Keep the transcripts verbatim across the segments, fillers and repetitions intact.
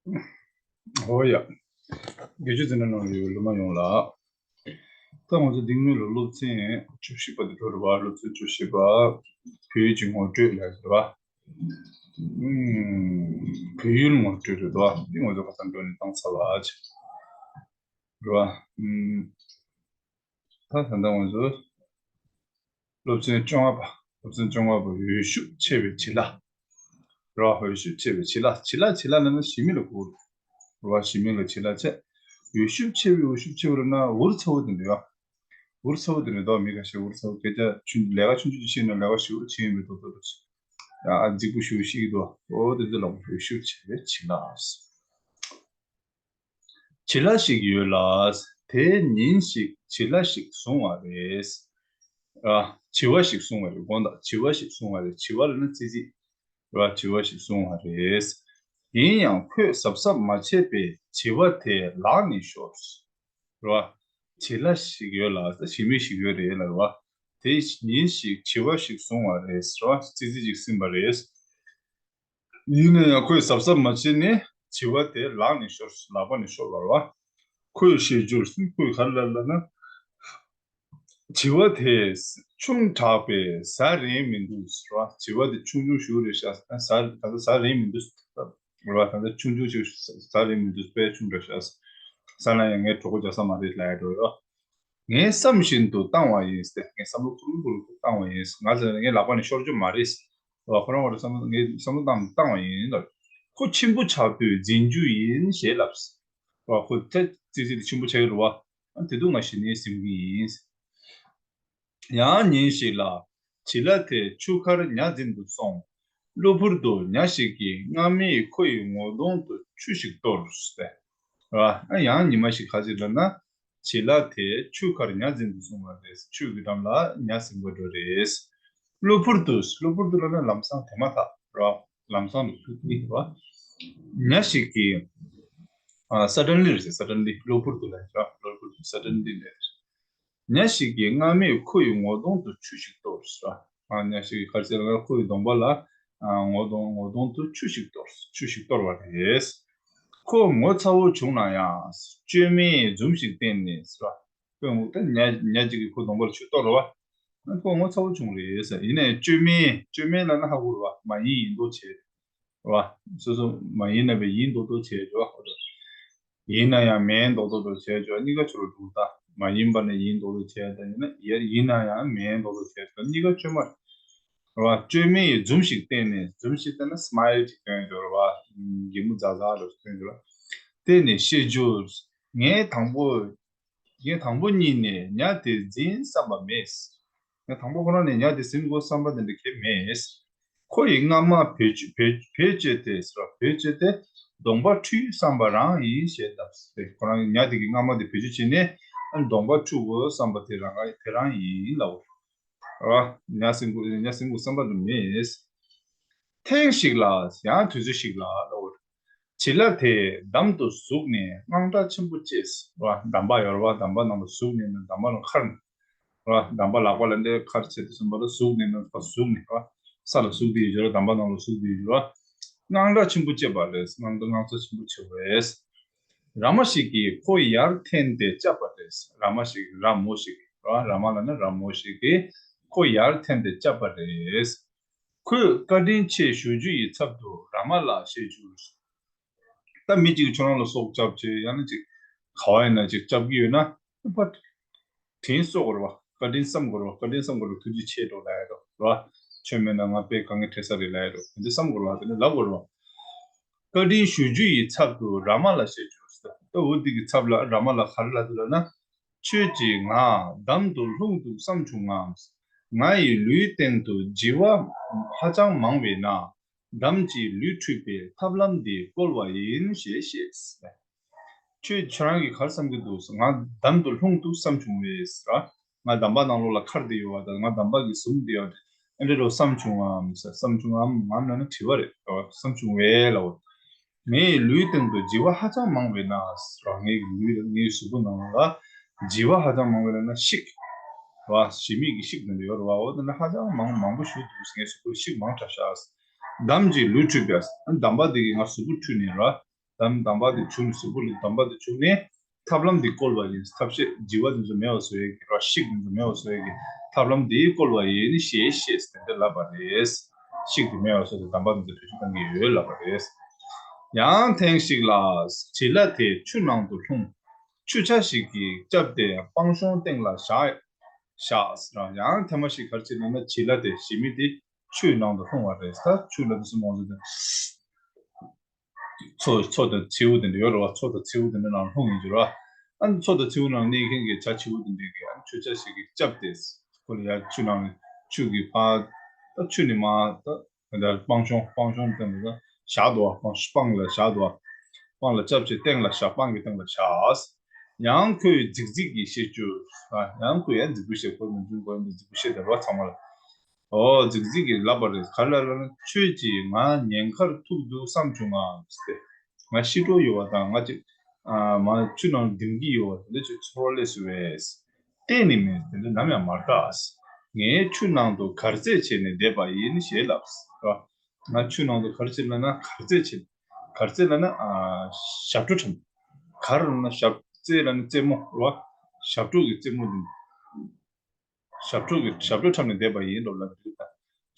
ཨོ་ཡ། དགེ་ཆོས་འཛིན་གྲྭ་ནང་ཡོད་སློབ་མ་ཡོངས་ལ། ད་ང་ཚོ་འདི་སྔོན་ལ་སློབ་ཚན་བཅུ་བཞི་པ་དེ་འགྲོ་རེད་བ། སློབ་ཚན་བཅུ་བཞི་པ། བོད་ཀྱི་ངོ་སྤྲོད་ལབ་རེད་བ། ཨུམ། བོད་ཡུལ་ངོ་སྤྲོད་རེད་བ། འདི་ང་ཚོ་ཁ་སང་འགྲོ་ནས་བཏང་ཚར་བ་ཅིག་རེད་བ། ཨུམ། ད་ད་ལྟ་ང་ཚོ་སློབ་ཚན་བཅོ་ལྔ་པ། སློབ་ཚན་བཅོ་ལྔ་པ། འོད་ཤུགས་ཆེ་བའི་བྱི་ལ། རེད་བ། འོད་ཤུགས་ཆེ་བའི་བྱི་ལ། བྱི་ལ་བྱི་ལ་ལབ་ན་ཞི་མི་ལ་གོ་རེད་བ། ཞི་མི་ལ་བྱི་ལ་བྱས། འོད་ཤུགས་ཆེ་བའི། འོད་ཤུགས་ཆེ་བ་ལབ་ན་འུར་ཚ་བོ་དེ་འདྲ་ཡ། འུར་ཚ་བོ་དེ་འདྲ་འདུག་མི་ཁ་ཤས་འུར་ཚ་བོ། སྐད་ཆ་ཆུང་ལས་ཀ་ཆུང་ཆུང་ཅིག་བཤད་ན་ལས་ཀ་ཞེ་པོ་བྱེད་ཡོད་མི་འདུག་འདུག་ཡ་རྫིག་པོ་ཞེ་པོ་ཞིག་འདུག་འོ་དེ་ཚོ་ལ་འོད་ཤུགས་ཆེ་བའི་བྱི་ལ། བྱི་ལ་ཞིག་ཡོད་ལ། དེས་ཉིན་ཞིག་བྱི་ལ་ཞིག་བཟུང་བ་རེད། ཨ། བྱི་བ་ཞིག་བཟུང་བ་རེད། དགོངས་དག་བྱི་བ་ཞིག་བཟུང་བ་རེད། བྱི་བ་ལབ་ན་ཙི་ཙི་རེད་བ། བྱི་བ་ཞིག་བཟུང་བ་རེད། ཡིན་ཡང་ཁོས་གཟབ་གཟབ་མ་བྱས་པས་བྱི་བ་དེ་ལག་ནས་ཤོར། རེད་བ། བྱི་ལ་ཞིག་ཡོད་ལ། ད་ཞི་མི་ཞིག་ཡོད་རེད་ལབ་རེད་བ། དེས་ཉིན་ཞིག་བྱི་བ་ཞིག་བཟུང་བ་རེད། རེད་བ། ཙི་ཙི་ཅིག་ཟིན་པ་རེད། ཡིན་ན་ཡང་ཁོས་གཟབ་གཟབ་མ་བྱས་ནས་བྱི་བ་དེ་ལག་ནས་ཤོར། ལག་པ་ནས་ཤོར་བ་རེད་བ། ཁོས་བཤད་རྒྱུར། ཁོས་ག་རེ་ལབ་ལབ་ན། བྱི་བ་དེ་ཆུང་དྲགས་པས་ཟ་རན་མི་འདུག་ཟེར་བ། བྱི་བ་དེ་ཆུང་ཆུང་ཞིག་རེད་ཤག་ཟ། ད་ལྟ་ཟ་རན་མི་འདུག་ཟེར་བ། ད་ལྟ་ཆུང་ཆུང་ཞིག་ཟ་རན་མི་འདུག་དཔེ་ཆུང་དྲགས་ཤག་ཟ་ན་ཡང་ངས་གྲོད་ཁོག་རྒྱག་ས་མ་རེད་ལབ་ཡ་འགྲོ་ཡོད། ངས་བསམ་བཞིན་དུ་བཏང་བ་ཡིན་ཏེ། ངས་བསམ་བློ་ཁུར་ཁུར་བཏང་བ་ཡིན། ང་ཚོ་ངའི་ལག་པ་ནས་ཤོར་རྒྱུ་མ་རེད། ཁོ་རང་ངོ་རེ་བསམ་བློ། ངས་བསམ་བློ་བཏང་བཏང་བ་ཡིན་ལ། ཁོ་ཆེན་པོ་ཆགས་དུས་འཛིན་རྒྱུ་ཡིན་ཞེས་ལབ། ཁོ་ཚེ་ཙི་ཙི་དེ་ཆེན་པོ་ཆགས་ཀྱི་རེད་བ། དེ་དུས་ང་གཞི་ནས་ཟིན་གྱི་ཡིན། ཡང་ཉིན་ཞིག་ལ། བྱི་ལ་དེ་ཆུ་ཁར་ཉ་འཛིན་དུ་སོང་། གློ་བུར་དུ་ཉ་ཞིག་གིས་སྔ་མའི་ཁོ་ཡི་ངོ་གདོང་དུ་ཆུ་ཞིག་གཏོར་ཏེ། ཡང་ཉི་མ་ཞིག་ག་ཅིག་ལབ་ན། བྱི་ལ་དེ་ཆུ་ཁར་ཉ་འཛིན་དུ་སོང་བ་རེད། ཆུ་གི་འགྲམ་ལ་ཉ་ཟིན་པ་འདྲ་རེད། གློ་བུར་དུ། གློ་བུར་དུ་ལབ་ན་ལམ་སང་དེ་མ་ཐག་ར། ལམ་སང་དུ་ཐུག་གི་ར། ཉ་ཞིག་གིས། ཨ། སཱ་ཌན་ལི་རེད། སཱ་ཌན་ལི། གློ་བུར་དུ་ལབ་ར། གློ་བུར་དུ། སཱ་ཌན་ལི་ལབ། ཉ་ཞིག་གིས་སྔ་མའི་ཁོ་ཡི་ངོ་གདོང་དུ་ཆུ་ཞིག་གཏོར་ཟེར་བ། ཨ། ཉ་ཞིག་གིས་ག་རེ་ཟེར་ལབ་ན། ཁོ་ཡི་གདོང་པ་ལ། ཨ། ངོ་གདོང་། ངོ་གདོང་དུ་ཆུ་ཞིག་གཏོར། ཆུ་ཞིག་གཏོར་བ་རེད། ཁོ་ངོ་ཚ་བོ་བྱུང་ན་ཡང་། བཅོས་མའི་འཛུམ་ཞིག་བསྟན་ནས་ཟེར་བ། ཁོས་ངོ། ད་ཉ། ཉ་ཅིག་གིས་ཁོ་གདོང་པ་ལ་ཆུ་གཏོར་རེད་བ། ཁོ་ངོ་ཚ་བོ་བྱུང་རེད་ཟེར། ཡིན་ནའི་བཅོས་མའི། བཅོས་མའི་ལབ་ན་ཧ་གོ་རེད་བ། མ་ཡིན་ཡིན་མདོག་བྱེད། རེད་བ། སོ་སོ་མ་ཡིན་ན་བས་ཡིན་མདོག་མདོག་བྱས་འགྲོ་བ། ཡིན་ན་ཡང་མིན་མདོག་མདོག་འགྲོ་བྱས་འགྲོ་བ། གཉིས་ཀ་ཆུ་རུ་འགྲོ། ད་མ་ཡིན་པ་ན་ཡིན་མདོག་མདོག་བྱས། ད་ཡིན་ན་ཡ། ཡིན་ན་ཡང་མིན་མདོག་མདོག་བྱས་འགྲོ། གཉིས་ཀ་བཅོས་མ་རེད། རེད་བ། བཅོས་མའི་འཛུམ་ཞིག་བསྟན་ནས། འཛུམ་ཞིག་བསྟན་ན་སྨའིལ་ཅིག་སྟོན་འགྲོ་རེད་བ། གད་མོ་ཛ་ཛ་ལ་སྟོན་འགྲོ་རེད་བ། བསྟན་ནས་བཤད་རྒྱུར། ངས་དང་པོ། ངས་དང་པོ་ཉིད་ནས་ཉ་དེ་འཛིན་བསམ་པ་མེད། ངས་དང་པོ་ཁོ་རང་ནས་ཉ་དེ་ཟིན་དགོས་བསམ་པ་དེ་འདྲ་གང་མེད། ཁོ་ཡིས་སྔ་མ་བེད་སྤྱོད། བེད། བེད་སྤྱོད་དེ་ཟེར་བ། བེད་སྤྱོད་དེ་གདོང་པ་འཁྲུད་བསམ་པ་རང་ཡིན་ཞེས་ལབ་སྟེ། ཁོ་རང་ཉ་དེ་གིས་སྔ་མ་དེ་བེད་སྤྱོད་བྱས་ནས་གདོང་པ་འཁྲུད་དགོས་བསམ་པ་དེ་རང་དེ་རང་ཡིན་ལབ། ཨ། ཉ་ཟིན་དགོས། ཉ་ཟིན་དགོས་བསམ་པ་དེ་མེད། ཐེངས་ཤིག་ལ། ཡང་དུས་ཚོད་ཞིག་ལ་ལབ། བྱི་ལ་དེ་འདམ་དུ་ཟུག་ནས་དངངས་སྐྲག་ཆེན་པོ་སྐྱེས། རེད་བ། འདམ་པ་ཡོད་རེད་བ། འདམ་པ་ནང་ལ་ཟུག་ནས་ན། འདམ་པ་ནང་འཁར་ནས། རེད་བ། འདམ་པ་ལག་པ་ལ་འདྲ་འཁར་བྱས་དུས་ཙམ་པ་ལ་ཟུག་ནས་ན། ཕར་ཟུག་ནས། རེད་བ། ས་ལ་ཟུག་བསྡད་ཡོད་རེད། འདམ་པ་ནང་ལ་ཟུག་བསྡད་ཡོད་རེད་བ། དངངས་སྐྲག་ཆེན་པོ་སྐྱེས་པ་རེད། དངངས་སྐྲག་དངངས་འཚབ་ཆེན་པོ་བྱུང་བས། ར་མ་ཞིག་གིས་ཁོ་ཡར་འཐེན་ཏེ་བཅག་པ་རེད། ར་མ་ཞིག་ར་མོ་ཞིག་རེད་བ། ར་མ་ལབ་ན་ར་མོ་ཞིག་གིས་ཁོ་ཡར་འཐེན་ཏེ་བཅག་པ་རེད། ཁོས་བཀའ་དྲིན་ཆེ་ཞུ་རྒྱུ་ཡི་ཚབ་ཏུ་ར་མ་ལ་བཤད་རྒྱུར། ད་མི་གཅིག་གིས་ཁྱོད་རང་ལ་སྲོག་སྐྱབས་བྱས། ཡང་ན་ཅིག་ག་བ་ཡིན་ན་ཅིག་སྐྱབས་ཀྱི་ཡོད་ན། ཕར་དྲིན་གཟོ་དགོས་རེད་བ། བཀའ་དྲིན་བསམ་དགོས་རེད་བ། བཀའ་དྲིན་བསམ་དགོས་རེད། ཐུགས་རྗེ་ཆེ་འགྲོ་ལབ་ཡ་འགྲོ་རེད་བ། ཁྱོད་མེད་ན་ང་དཔེ་དཀའ་ངལ་འཕྲད་ས་རེད་ལབ་ཡ་འགྲོ། དེ་འདྲ་བསམ་དགོས་རེད་བ། དེ་འདྲ་ལབ་དགོས་རེད་བ། བཀའ་དྲིན་ཞུ་རྒྱུ་ཡི་ཚབ་ཏུ་ར་མ་ལ་བཤད་རྒྱུར་ཟེར། ད་འོ་འདི་གི་ཚབ་ལ་ར་མ་ལ་ག་རེ་ལབ་འདུག་ལབ་ན། ཁྱོད་ཀྱིས་ང་འདམ་དུ་ལྷུང་འདུག་བསམ་བྱུང་ངམ། ང་ཡི་ལུས་སྟེང་དུ་བྱི་བ་ཧ་ཅང་མང་བས་ན། འདམ་གྱིས་ལུས་འཁྲུད་པའི་ཐབས་ལམ་འདི་བཀོལ་བ་ཡིན་ཞེས་བཤད། ཁྱོད་ཁྱོད་རང་གིས་ག་རེ་བསམ་གྱི་འདུག་ང་འདམ་དུ་ལྷུང་འདུག་བསམ་བྱུང་བས་ཟེར། ང་འདམ་པ་ནང་ལོགས་ལ་འཁར་བསྡད་ཡོད་པ་དང་། ང་འདམ་པ་གིས་བཟུང་བསྡད་ཡོད་པ་དེ་ཨེ་འདྲ་རོ་བསམ་བྱུང་ངམ་ཟེར། བསམ་བྱུང་ངམ། ངམ་ལབ་ན་དྲི་བ་རེད། བསམ་བྱུང་བས་ལབ། ངའི་ལུས་སྟེང་དུ་བྱི་བ་ཧ་ཅང་མང་བས་ན་ཟེར། ངའི་ལུས་ལ། ངའི་གཟུགས་པོ་ནང་ལ་བྱི་བ་ཧ་ཅང་མང་བས་ན། ཤིག་རེད་བ། ཞི་མི་གི་ཤིག་དེ་འདྲ་ཡོད་རེད་བ། འོ་དེ་འདྲ་ཧ་ཅང་མང་མང་པོ་ཞིག་འདུག་ངའི་གཟུགས་པོར་ཤིག་མང་དྲགས་ཤག་འདམ་གྱིས་ལུས་འཁྲུད་པས། འདམ་པ་དེ་གིས་ང་གཟུགས་པོ་འཁྲུད་ནས་རེད་བ། དམ་དམ་པ་དེ་བྱུགས་ནས་གཟུགས་པོ་ལ་དམ་པ་དེ་བྱུགས་ནས་ཐབས་ལམ་འདི་བཀོལ་བ་ཡིན། ཐབས་ཤེས་བྱི་བ་དེ་ཚོ་མེད་པ་བཟོ་ཡས་ཀྱི་ར་ཤིག་དེ་ཚོ་མེད་པ་བཟོ་ཡས་ཀྱི་ཐབས་ལམ་འདི་བཀོལ་བ་ཡིན་ཞེས་ཞེས་དེ་འདྲ་ལབ་པ་རེད། ཤིག་དེ་མེད་པ་བཟོ་དེ་དམ་པ་དེ་ཚོ་བེད་སྤྱོད་གཏང་གི་ཡོད་ལབ་པ་རེད། ཡང་ཐེངས་ཤིག་ལ་བྱི་ལ་དེ་ཆུ་ནང་དུ་ལྷུང་། ཆུ་ཆ་ཞིག་གིས་བཅབས་ཏེ་སྤང་གཤོང་སྟེང་ལ་བཞག་བཞག་ཟེར། ཡང་ཐེངས་མ་ཞིག་ག་རེ་བྱས་ན་བྱི་ལ་དེ་ཞི་མི་དེ་ཆུའི་ནང་དུ་ལྷུང་བ་རེད། ད་ཆུ་ལ་དུ་སུ་མང་ཟེར་ཏེ། མཚོ་མཚོ་དང་མཚེའུ་དེ་འདྲ་ཡོད་རེད་བ། མཚོ་དང་མཚེའུ་དེ་འདྲ་ནང་ལྷུང་ཡིན་གྱི་རེད་བ། ཨ་ནི་མཚོ་དང་མཚེའུ་ནང་གནས་མཁན་གྱི་བྱ་བྱིའུ་དེ་འདྲས་ཀྱིས་ཨ་ནི་ཆུ་ཆ་ཞིག་གིས་བཅབས་ཏེ། ཁོ་ལ་ཡར་ཆུ་ནང་ནས་ཆུ་གིས་ཕར། ད་ཆུ་ནས་མར་ད་ད་སྤང་གཤོང་སྤང་གཤོང་སྟེང་ལ་ད་བཞག་འདུག་བ། སྤང་སྤང་ལ་བཞག་འདུག་བ། སྤང་ལ་བཅབས་བྱས་སྟེང་ལ་བཞག་སྤང་གི་སྟེང་ལ་བཞག་ཡང་ཁོས་རྫིག་རྫིག་གིས་བཤད་རྒྱུ། ཡང་ཁོས་ཡང་རྫིག་པོ་བཤད། ཁོ་མི་འཇུ་ཁོ་ཡང་རྫིག་པོ་བཤད་བསྡད་པ་ཚང་མ་ལ། ཨོ་རྫིག་རྫིག་གིས་ལབ་པ་རེད། ག་རེ་ལབ་ན། ཁྱོད་ཀྱིས་ང་ཉེན་ཁར་ཐུག་འདུག་བསམ་བྱུང་ང་ཟེར་ཏེ། ང་ཤི་འགྲོ་ཡོད་པ་དང་ང་ཅིག་ཨ་མ་ཆུ་ནང་ལྡིང་གི་ཡོད་པ་དེ་འདྲ་ཚོར་བ་སླེབས་སོང་བས། གཏན་ནས་མིན། དེ་འདྲ་ནམ་ཡང་མ་རེད། ངས་ཆུ་ནང་དུ་གར་རྩེད་བྱས་ནས་བསྡད་པ་ཡིན་ཞེས་ལབ་ར། ང་ཆུ་ནང་དུ་གར་རྩེད་ལབ་ན་གར་རྩེད་བྱེད། གར་རྩེད་ལབ་ན་ཨ་ཞབས་བྲོ་འཁྲབ། གར་ལབ་ན་ཞབས། རྩེད་ལབ་ན་རྩེད་མོ་ར། ཞབས་བྲོ་གི་རྩེད་མོ་འདི། ཞབས་བྲོ་གི་ཞབས་བྲོ་འཁྲབ་ནས་བསྡད་པ་ཡིན་ལབ་ལབ་འདུག་ད།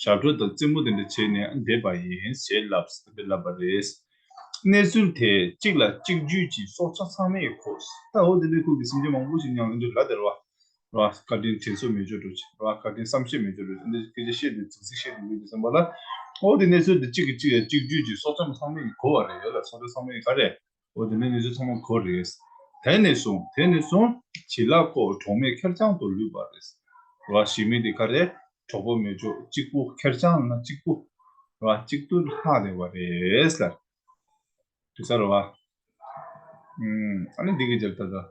ཞབས་བྲོ་དང་རྩེད་མོ་དེ་འདྲ་བྱས་ནས་བསྡད་པ་ཡིན་ཞེས་ལབ་ཟེར་ཏེ་ལབ་པ་རེད། གནས་ཚུལ་དེས་གཅིག་ལ་གཅིག་བརྒྱུད་ཀྱིས་སྲོག་ཆགས་ཚང་མས་གོ། ད་འོ་དེ་འདྲའི་ཁུལ་གྱི་སེམས་ཅན་མང་པོ་ཞིག་མཉམ་དུ་ལ་དེར་བ། ར་བཀའ་དྲིན་དྲན་གསོ་མེད་ཅོ་འགྲོ་ཆེ་ར་བཀའ་དྲིན་བསམ་ཤེས་མེད་ཅོ་འགྲོ་ཆེ་འདི་སྐད་ཆ་བཤད་དུས་ཚིག་ཚིག་བཤད་དུས་ཡོད་དུས་ཙམ་པ་ལ། འོ་དེ་གནས་ཚུལ་དེ་གཅིག་གིས་གཅིག་ཡ་གཅིག་བརྒྱུད་ཀྱིས་སྲོག་ཆགས་ཚང་མས་གོ་བ་རེད་ཡོད་ལ་སྲོག་ཆགས་ཚང་མས་ག་རེད། འོ་དེ་ནས་གནས་ཚུལ་ཚང་མ་གོ་རེད། དེ་ནས་བཟུང་དེ་ནས་བཟུང་བྱི་ལ་ཁོ་གྲོགས་མེད་ཁེར་རྐྱང་དུ་ལུས་པ་རེད། ར་ཞི་མི་དེ་ག་རེད། གྲོགས་པོ་མེད་ཅོ་གཅིག་པུ་ཁེར་རྐྱང་ན་གཅིག་པུ། ར་གཅིག་ཏུ་ལྷག་བསྡད་པ་རེད་ལ། དུས་ས་ར་བ། ཨ་ནི་འདི་གི་རྒྱབ་ད་ད།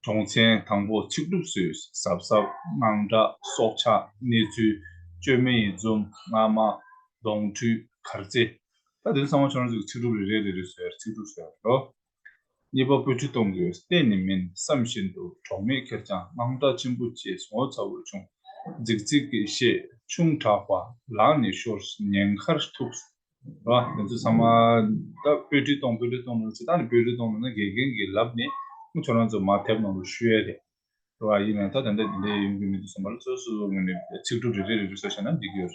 གྲོང་ཚན་དང་པོ་ཚིག་གྲུབ་བཟོས། གཟབ་གཟབ། དངངས་སྐྲག་སྲོག་ཆགས། གནས་ཚུལ། བཅོས་མའི་འཛུམ། རྔ་མ། གདོང་ཁྲུས། གར་རྩེ། ད་དེ་ཚོ་ཚང་མ་ཁྱོད་རང་ཚོས་ཚིག་གྲུབ་རེ་རེ་རེ་རེ་བཟོས་ཚིག་གྲུབ་བཟོས་རོ། གཉིས་པ་དཔེ་ཁྲིད་གཏོང་དགོས། གཏན་ནས་མིན་བསམ་བཞིན་དུ་གྲོགས་མེད་ཁེར་རྐྱང་དངངས་སྐྲག་ཆེན་པོ་སྐྱེས་ངོ་ཚ་བོར་བྱུང་། རྫིག་རྫིག་གིས་བཤད་ཆུང་དྲགས་པ་ལག་ནས་ཤོར་ཉེན་ཁར་ཐུག་ར། དེ་ཚོ་ཚང་མ་ད་དཔེ་ཁྲིད་གཏོང་དཔེ་ཁྲིད་གཏོང་ནང་ཚེ་ད་ནི་དཔེ་ཁྲིད་གཏོང་ནང་ན་དགེ་རྒན་གྱིས་ལབ་ནས་ཁྱོད་རང་ཚོ་མ་དེབ་ནང་དུ་ཤོད་ཡ་རེད་ར། ཡིན་ནའི་ད་ད་འདྲ་འདི་འདྲ་ཡོང་གི་མི་འདུག་བསམ་པ་ལ་སོ་སོ་སོ་ངོས་ནས་ཚིག་གྲུབ་རེ་རེ་རེ་རེ་བཟོས་བྱས་ན་འགྲིག་གི་ཡོད་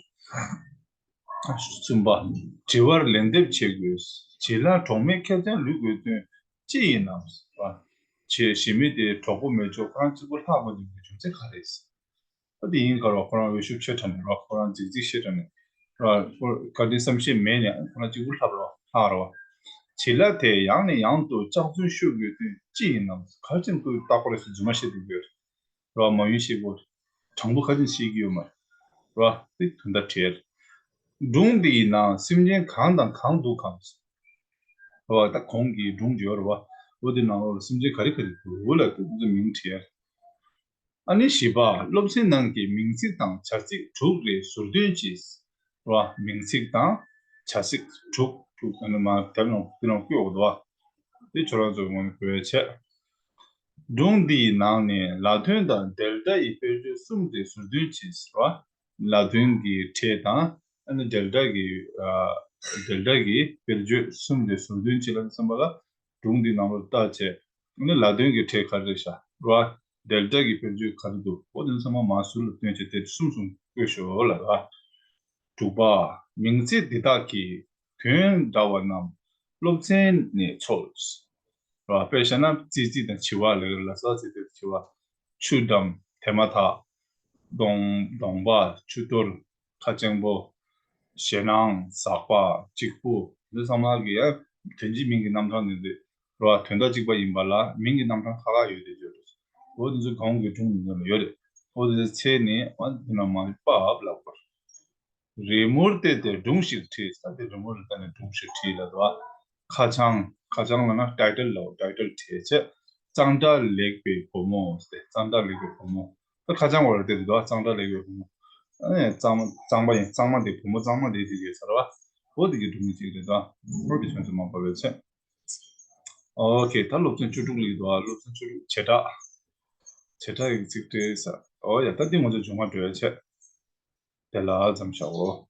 རེད། གསུམ་པ། དྲི་བར་ལན་འདེབས་བྱེད་དགོས། བྱི་ལ་གྲོགས་མེད་ཁེར་རྐྱང་ལུས་དགོས་དོན་ཅི་ཡིན་ནམ། བྱེད་ཞི་མི་དེ་གྲོགས་པོ་མེད་ཆོག་ཁོ་རང་གཅིག་པུ་ལྷག་དགོས་དོན་གྱི་རྒྱུ་མཚན་ག་རེ། ད་དེ་ཡིན་ག་རོ་ཁོ་རང་འོས་ཤོབ་ཆེ་དྲགས་ནས་རོ་ཁོ་རང་རྫིག་རྫིག་ཤེས་དྲགས་ནས་རོ་ཁོ་བཀའ་དྲིན་བསམ་ཤེས་མེད་ནས་ཁོ་རང་གཅིག་པུ་ལྷག་རོ་ལྷག་རོ། བྱི་ལ་དེ་ཡང་ནས་ཡང་དུ་ལྕག་རྫུན་ཤོད་དགོས་དོན་ཅི་ཡིན་ནམ། ག་ཅིན་ཁོས་རྟག་པ་རེད་ཟེར་རྫུན་མ་བཤད་དུ་དགོས་རོ་མ་ཡུན་ཤེས་དགོས་དྲང་པོ་ག་ཅིན་ཤེས་ཀྱི་ཡོད་མ་རོ་དེ་དོན་དག་བྲལ། སྒྲུང་འདིའི་ནང་སེམས་ཅན་གང་དང་གང་འདུག་གམ། རོ་ད་གོང་གི་སྒྲུང་བརྗོད་རོ་འོ་དེ་ནང་ལོགས་ལ་སེམས་ཅན་ག་རེ་ག་རེ་འདུག་ལ་དེ་ཚོ་མིང་བྲིས། ཨ་ནི་བཞི་པ། སློབ་ཚན་ནང་གི་མིང་ཚིག་དང་བྱ་ཚིག་དྲུག་རེ་ཟུར་འདོན་གྱིས། རོ། མིང་ཚིག་དང་བྱ་ཚིག་དྲུག་དྲུག་ཨ་ནི་མ་དེབ་ནང་དེ་ནང་བཀོད་འོག་ཏུ་བ། དེ་ཁྱོད་རང་ཚོ་ངོས་ནས་བཀོད་ཡ་བྱས། སྒྲུང་འདིའི་ནང་ནས་ལ་དོན་དང་འབྲེལ་སྒྲ་ཡི་དཔེར་བརྗོད་གསུམ་རེ་ཟུར་འདོན་གྱིས། རོ། ལ་དོན་གྱི་ཕྲད་དང་ཨ་ནི་འབྲེལ་སྒྲ་གི་ཨ་འབྲེལ་སྒྲ་གི་དཔེར་བརྗོད་གསུམ་རེ་ཟུར་འདོན་བྱེད་ལ་བསམ་པ་ལ། སྒྲུང་འདི་ནང་ལོགས་ལྟ་བྱས། ཨ་ནི་ལ་དོན་གྱི་ཕྲད་ག་རེ་ཤ་རོ། འབྲེལ་སྒྲ་གི་དཔེར་བརྗོད་ག་རེ་འདུག་འོ་དེ་ཚང་མ་མ་ཟུར་ལ་བཏོན་བྱས་དེ་གསུམ་གསུམ་བཀོད་ཤོག་ལ་ར། དྲུག་པ། མིང་ཚིག་འདི་དག་གི་དོན་འདྲ་བ་རྣམས་སློབ་ཚན་ནས་འཚོལ། ར་དཔེ་བཞག་ན་ཙི་ཙི་དང་བྱི་བ་ལ་ལ་ས་ཙི་ཙི་བྱི་བ། ཆུ་འགྲམ་དེ་མ་ཐག་གདོང་གདོང་པ་ཆུ་གཏོར། ཁ་གཅིག་པོ། ཞེད་སྣང་ཟག་པ་གཅིག་པུ་འདི་ཚང་མ་གི་ཡང་དོན་གཅིག་མིང་གི་རྣམ་གྲངས་ནི་འདི་རོ་དོན་དག་གཅིག་པ་ཡིན་པ་ལ་མིང་གི་རྣམ་གྲངས་ཁ་ཁ་ཡོད་དེ་བརྗོད་འདུག་འོ་དེ་ཚོ་གང་གི་སྒྲུང་ཡིན་ན་ཡོད་རེད། འོ་དེ་ཚོ་ཚེ་ནི་འོ་དེ་ན་མ་པབ་ལབ་པར། རི་མོར་བལྟས་ཏེ་སྒྲུང་ཞིག་བྲིས། ད་དེ་རི་མོ་ལ་བལྟས་ནས་སྒྲུང་ཞིག་བྲིས་ལབ་འདུག་ཨ། ཁ་བྱང་། ཁ་བྱང་ལབ་ན་ཊའི་ཊལ་ལབ། ཊའི་ཊལ་བྲིས་བྱས། གཙང་སྦྲ་ལེགས་པའི་བུ་མོ་ཟེར། གཙང་སྦྲ་ལེགས་པའི་བུ་མོ། ད་ཁ་བྱང་བར་དེ་རེད་དོ། གཙང་སྦྲ་ལེགས་པའི་བུ་མོ། ཨ་ནི་གཙང་མ་གཙང་པ་ཡིན། གཙང་མ་དེ་བུ་མོ་གཙང་མ་དེ་དེ་གས་ཟེར་བ། འོ་དེ་གི་སྒྲུང་གཅིག་རེད་དོ། འོ་དེ་ཁྱོད་ཚོ་མ་བབས་པའི་ཚེ། ཨོ་ཁེ། ད་སློབ་ཚན་བཅུ་དྲུག་ལ་ཡོད་དོ། སློབ་ཚན་བཅུ་དྲུག་བྱེ་བྲག་བྱེ་བྲག་ཡིག་ཚིག་བྲིས་ས། ཨོ་ཡ། ད་འདི་ང་ཚོ་སྦྱོང་བ་འགྲོ་ཡ་བྱེད། དེ་ལ་མཚམས་བཞག་འོ།